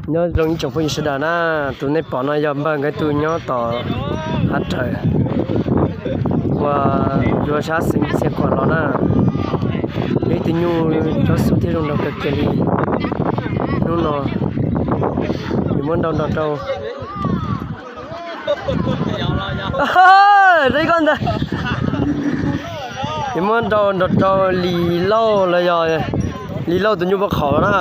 Nyob zoo ib tsoom phooj ywg sawv daws na, tus nej pom no yog npawg nkawd tus nyob tom hav rawm uas yuav sab xeev Xiav Khuam los na. Yog ib tug nyuj tsob xub thiab zoo nraug kawg kiag li. Hnub no yuav muab nrau nrog rau, koj ntag, yuav muab nrau nrog rau Lis Lauj los yog Lis Lauj tus nyuj paj qhaum na.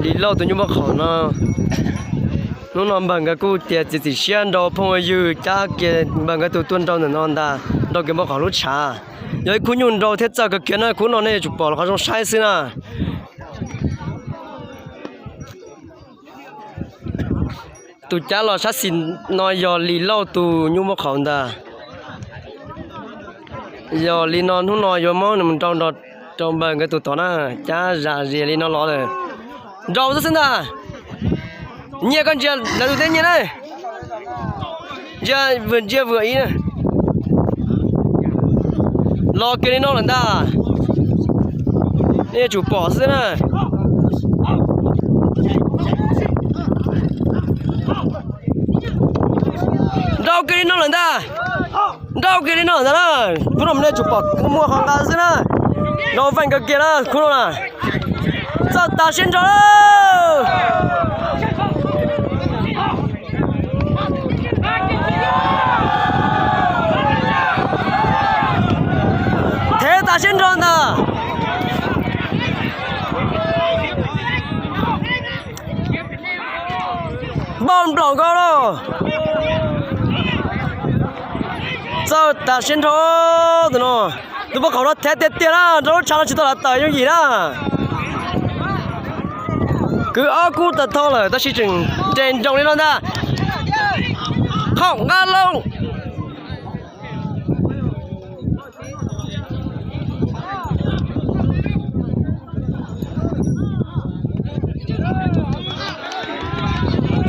Lis Lauj tus nyuj paj qhaum no, hnub no npawg nkawd kuj tias txiav txim siab nrau phooj ywg cab kiag npawg nkawd tus tuaj nrau ntawm no ntag, nrau kiag npaj qhaum lub tshav. Yog ib khub nyuj nrau thiab txawj kawg kiag na, khub no nej yuav tsum pom los qhov zoo saib xwb na. Tus cab los sab xis no yog Lis Lauj tus nyuj paj qhaum ntag. Yog li no hnub no yuav muab nws mus nrau nrog rau npawg nkawd tus tod na, cab zam zias li no los lawm. Nrau xwb xwb ntag. Nyiaj koj ntsia lawv tus teb nyiaj na. Ntsia vwm ntsia vwm ib na. Los kiag li no lawm ntag. Nej yuav tsum pom xwb na. Nrau kiag li no lawm ntag. Nrau kiag li no ntag na. Khub no nej tsum pom muaj qhov nqa xwb na. Nrau veej kawg kiag na khub no na. Txawj tas siab nrog lawm. Thev tas siab nrog ntag. Npauj nplaum nkaus lauj. Txawj tas siab nrog tus no. Tus paj qhaum no thev tiag tiag na, nrau lub tshav no tsis tau lav tawm yooj yim na. Kwv ob kub tag thau lawm tab sis tseem nres nroos li no ntag. Qhaum nqa loo.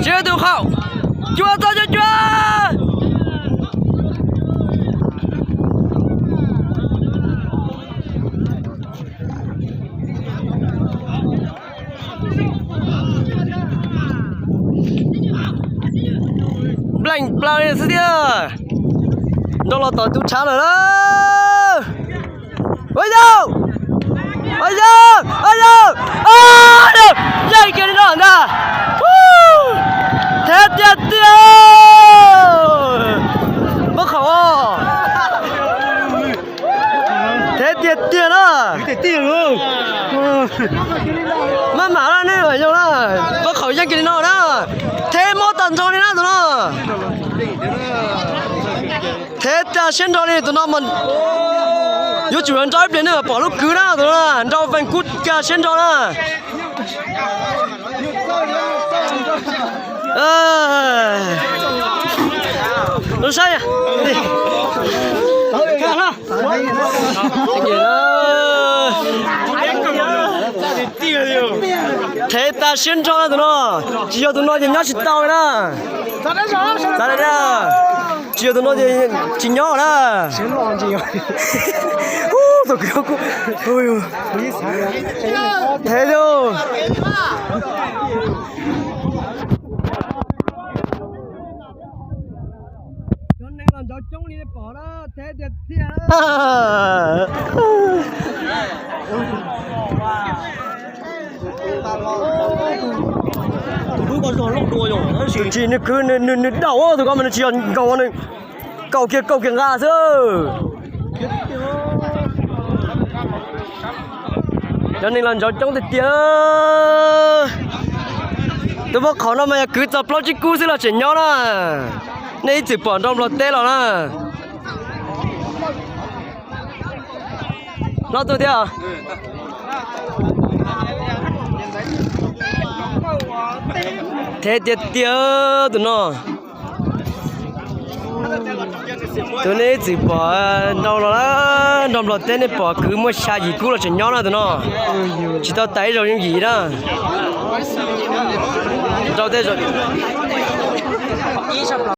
Sib tw qhaum, cua txog cua cua. Npleem plaws li xwb tiag. Nrau los tom tus tshav lawm na. Ua yau, ua yau, ua yau, yeej kiag li no ntag. Thev tiag tiag. Pab qhaum, thev tiag tiag na. Maj mam na nej yau na. Pab qhaum yeej kiag li no na. Thev mob tag nrho li na tus no. Thev tag siab nrho li tus no mas yuav tsum nrau ib pliag nej mam pom lub kwv na tus no. Nrau veej kub tag siab nrho na. Lub saib, thev tag siab nrho na tus no. Tsis yog tus no ces nyob tsis tau na. Tsis yog tus no ces tsis nyob na. Thev tiag. Cov neeg los ntsauv coob li pom na, thev tiag tiag. Tus tsis nws khwv nws daum, tus ko mas nws tsis yog nkaus, nws kaum kiag kaum kiag nqa xwb. Cov neeg los ntsauv coob tiag tiag. Tus pab qhaum no mas yog kwv txog plaub tsib kub xwb los tseem nyob na. Nej ib txwm pom nrau nplog teb los na. Nyob tuaj thiab. Thev tiag tiag tus no. Tus nej ib txwm pom nrau los, nrau nplog teb nej pom kwv muaj xya yim kub los tseem nyob na tus no. Tsis tau tas ib zaug yooj yim na. Nrau tej zaum